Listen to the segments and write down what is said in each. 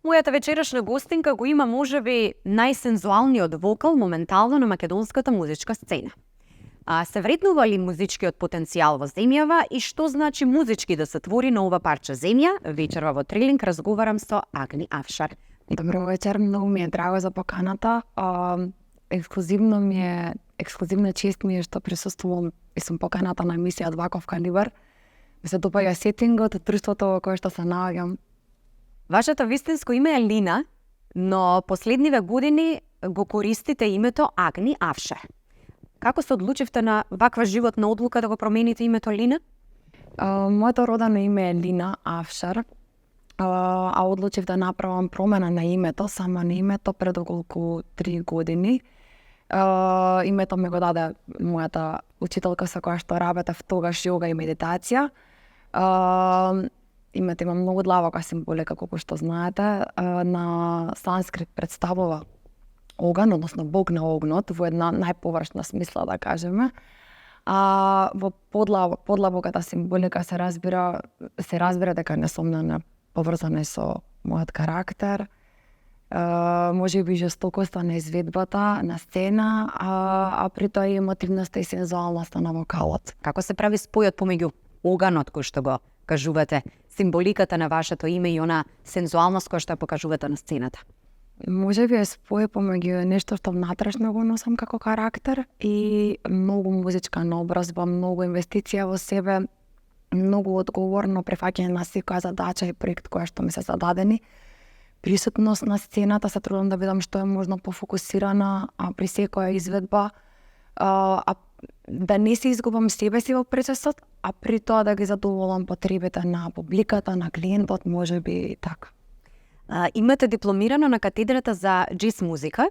Мојата вечерашна гостинка го има можеби најсензуалниот вокал моментално на македонската музичка сцена. Се вреднува ли музичкиот потенцијал во земјава и што значи музички да се твори на ова парче земја? Вечерва во Трилинг разговарам со Агни Авшар. Добро вечер, многу ми е драго за поканата. Ексклузивна чест ми е што присуствувам и сум поканата на емисија од ваков калибар. Ми се допаѓа сетингот, друштвото во кое што се наоѓам. Вашето вистинско име е Лина, но последниве години го користите името Агни Авшар. Како се одлучивте на ваква животна одлука да го промените името Лина? Моето родено име е Лина Авшар, а одлучив да направам промена на името, само на името пред околку 3 години. Името ми го даде мојата учителка со која што работев тогаш јога и медитација. Името има многу длабока символика, како што знаете. На санскрит представува оган, односно бог на огнот, во една најповршна смисла, да кажеме. А во подлабоката символика се разбира дека несомнено поврзана со мојот карактер, можеби жестокоста на изведбата на сцена, а при тоа и емотивноста и сензуалноста на вокалот. Како се прави спојот помеѓу оганот кој што го кажувате, символиката на вашето име и она сензуалност која што ја покажувате на сцената? Можеби е спој помеѓу нешто што внатрешно го носам како карактер и многу музичка наобразба, многу инвестиција во себе, многу одговорно прифаќање на секоја задача и проект која што ми се зададени. Присутност на сцената, се трудам да бидам што е можно пофокусирана при секоја изведба, да не се изгубам себе си во процесот, а при тоа да ги задоволам потребите на публиката, на клиентот, можеби така. Имате дипломирано на катедрата за джез музика,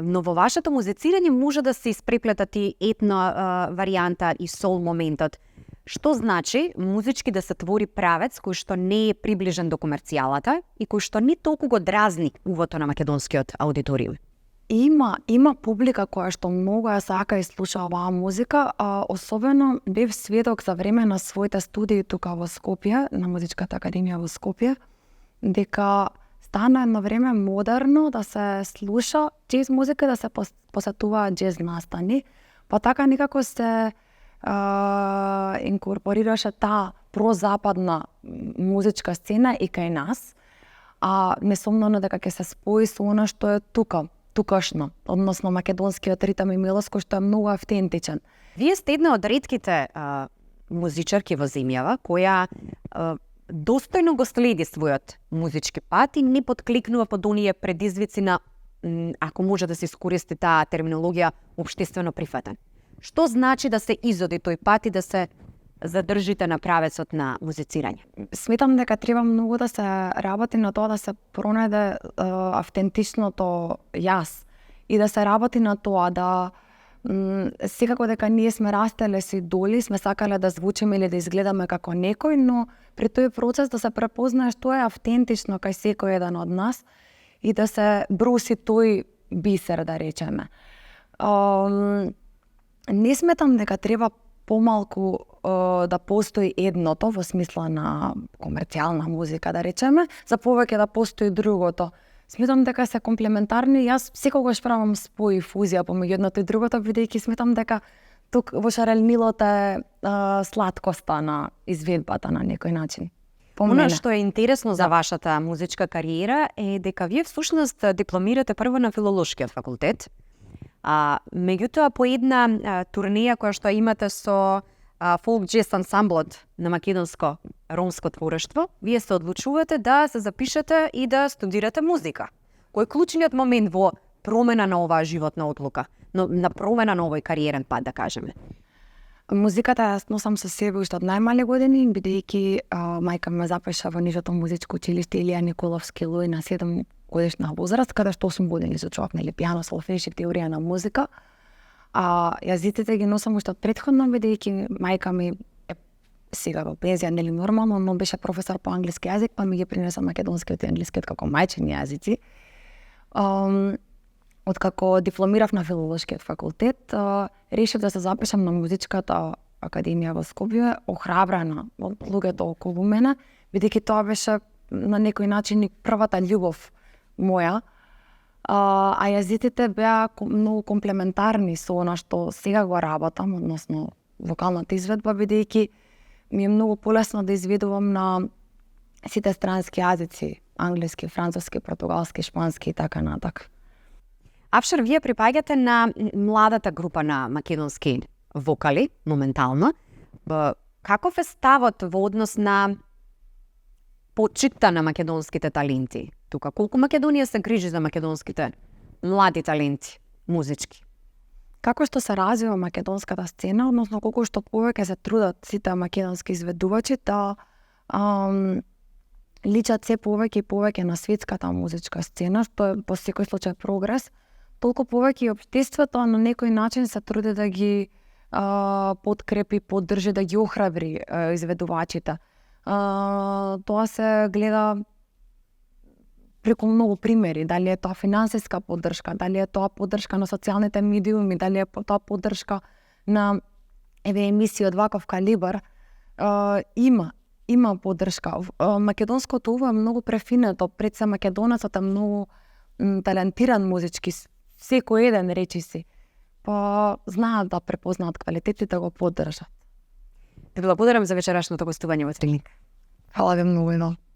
но во вашето музицирање може да се испреплетат и етно варијанта и сол моментот. Што значи музички да се твори правец кој што не е приближен до комерцијалата и кој што не толку го дразни увото на македонскиот аудиториум? Има публика која што многу ја сака и слуша оваа музика, особено бев сведок за време на своите студии тука во Скопје, на Музичката академија во Скопје, дека стана едно време модерно да се слуша джез музика, да се посетуваат джез настани, па така некако се инкорпорираше таа прозападна музичка сцена и кај нас, а несомнено дека ќе се спои со она што е тукашно, односно македонскиот ритам и мелос кој што е многу автентичен. Вие сте една од ретките музичарки во земјава која достојно го следи својот музички пат и не подкликнува под оние предизвици на, ако може да се искористи таа терминологија, општествено прифатен. Што значи да се изоди тој пат и да се задржите на правецот на музицирање? Сметам дека треба многу да се работи на тоа да се пронајде автентичното јас и да се работи на тоа да секако дека ние сме растеле си доли, сме сакале да звучиме или да изгледаме како некој, но при тој процес да се препознае што е автентично кај секој еден од нас и да се бруси тој бисер, да речеме. Не сметам дека треба помалку да постои едното во смисла на комерцијална музика, да речеме, за повеќе да постои другото. Сметам дека се комплементарни, јас секогаш правам спој и фузија помеѓу едното и другото, бидејќи сметам дека тук во шаренилото е сладкоста на изведбата на некој начин. Она што е интересно за вашата музичка кариера е дека вие всушност дипломирате прво на филолошкиот факултет, меѓутоа по една турнеја која што имате со фолк джез ансамблот на македонско ромско творештво, вие се одлучувате да се запишете и да студирате музика. Кој е клучниот момент во промена на оваа животна одлука, на промена на овој кариерен пат, да кажеме? Музиката јас носам со себе уште од најмали години, бидејќи мајка ме запиша во нижото музичко училиште Илија Николовски Луј на 7 годишна возраст, каде што 8 години изучував пијано, солфеж и теорија на музика. Јазиците ги носам уште од претходно, бидејќи мајка ми е сега во пензија, нели нормално, но беше професор по англиски јазик, па ми ги принеса македонскиот и англискиот како мајчини јазици. Откако дипломирав на филолошкиот факултет, решив да се запишам на Музичката академија во Скопје, охрабрена од луѓето околу мене, бидејќи тоа беше на некој начин и првата љубов моја. А јазиците беа многу комплементарни со она што сега го работам, односно вокалната изведба, бидејќи ми е многу полесно да изведувам на сите странски јазици, англиски, француски, португалски, шпански и така натак. Авшар, вие припаѓате на младата група на македонски вокали, моментално. Каков е ставот во однос на почитта на македонските таленти? Тука, колку Македонија се грижи за македонските млади таленти, музички? Како што се развива македонската сцена, односно колку што повеќе се трудат сите македонски изведувачи да личат се повеќе и повеќе на светската музичка сцена, што е по секој случај прогрес, толку повеќе и општеството на некој начин се труди да ги подкрепи, поддржи, да ги охрабри изведувачите. Тоа се гледа преку многу примери, дали е тоа финансиска поддршка, дали е тоа поддршка на социјалните медиуми, дали е тоа поддршка на емисии од ваков калибар, има поддршка. Македонското уво е многу префинето, пред се македонецот е многу талентиран музички, секој еден речиси, па знаат да препознаат квалитет и да го поддржат. Ви благодарам за вечерашното гостување во Трилинг. Фала ви многу.